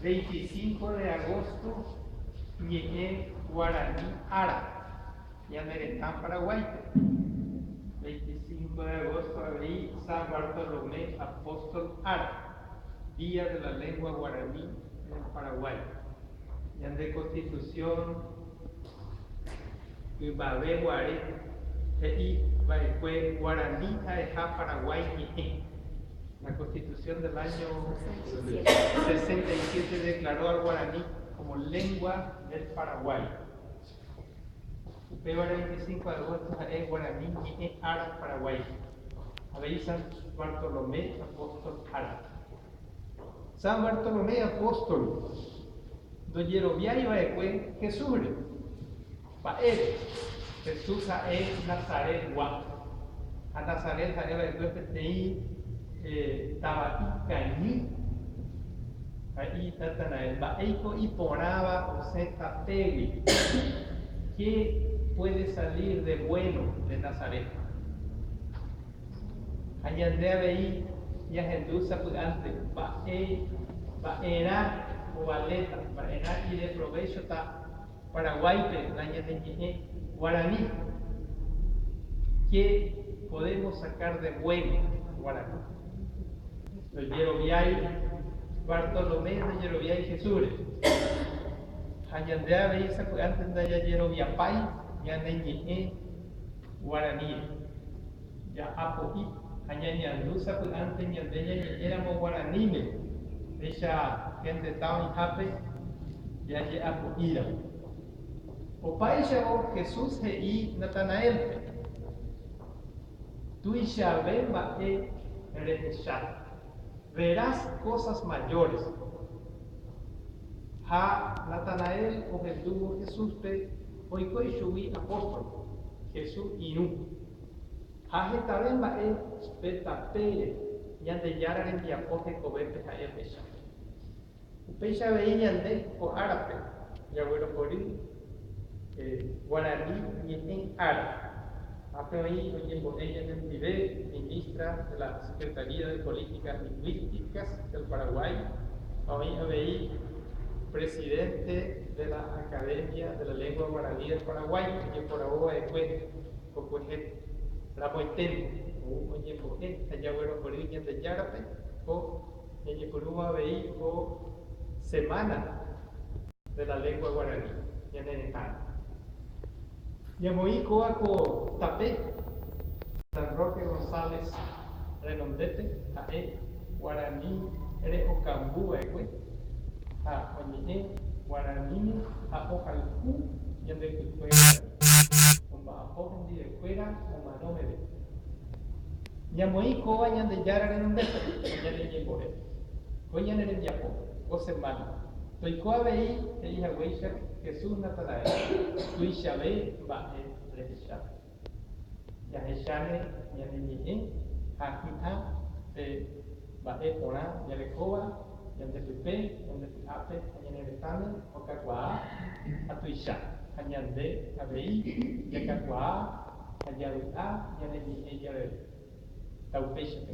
25 de agosto ñe'ẽ guarani ára ñane retã Paraguáipe. 25 de agosto avei San Bartolomé Apóstol ára, Día de la Lengua Guaraní en el Paraguay. Ñande Constitución ymave guare he'i va'ekue guarani ha'eha Paraguái ñe'ẽ. La Constitución del año 67 declaró al guaraní como lengua del Paraguay. Upévare 25 de agosto ha'e guarani ñe'ẽ ára Paraguáipe. Avei San Bartolomé Apóstol ára. San Bartolomé Apóstol ndojeroviái va'ekue Jesúsre. Mba'ére? Jesús ha'e Nazaretgua. Ha Nazaret ha'e va'ekue peteĩ tava'i kañy. He'i Natanael, Mba'éiko iporãva osẽ tapégui? Qué puede salir de bueno de Nazaret? Ha ñande avei ñahendu sapy'ánte mba'e mba'erã ovaléta, mba'erã ideprovéchota Paraguáipe la ñane ñe'ẽ guarani. Qué podemos sacar de bueno guarani? Ndojeroviái Bartolomé ndojeroviái Jesúsre. Ha ñande avei sapy'ánte ndajajeroviapái ñane ñe'ẽ guaraníre. Ja'apo'i ha ñañandu sapy'ánte ñande ñañe'ẽramo guaraníme, péicha genteta oĩhápe jaje'apo'íramo. Opáichavo Jesús he'i Natanaélpe, Tuichave mba'e rehecháta, verás cosas mayores. Ha Natanael ohendúvo Jesúspe oiko ichugui apóstol, Jesús irũ. Ha hetave mba'e pe tapére Ñandejára rembiapo hekovépe ha'e ohecha. Upéicha avei ñande ko árape jaguerohory guarani ñe'ẽ ára. Ápe oĩ oñembo'e ñanendive ministra de la Secretaría de Políticas Lingüísticas del Paraguay ha oĩ avei presidente de la Academia de la Lengua Guaraní del Paraguay ojeporavo va'ekue kokuehe ramoiténte ou oñembo'e ha jaguerohory Ñandejárape ko ñañepyrũva avei ko Semana de la Lengua Guaraní ñane retãme. Ñamoĩ kóva ko tape San Roque González renondépe ha'e guarani re'okambu va'ekue ha oñe'ẽ guaraníme ha ohayhu ñande ypykue guarani. Omba'apo hendivekuéra omano meve. Ñamoĩ kóva Ñandejára renondépe ñane ñembo'e. Ko ñane rembiapo, ko semána, toiko avei he'i haguéicha Jesús Natanael, tuichave mba'e rehecháta. Jahecháne ñane ñe'ẽ ha hi'ã pe mba'e porã jarekóva ñande pype, ñande py'ápe ha ñane retãme okakuaa ha tuicha, ha ñande avei jakakuaa ha javy'a ñane ñe'ẽ javeve. Taupéichape.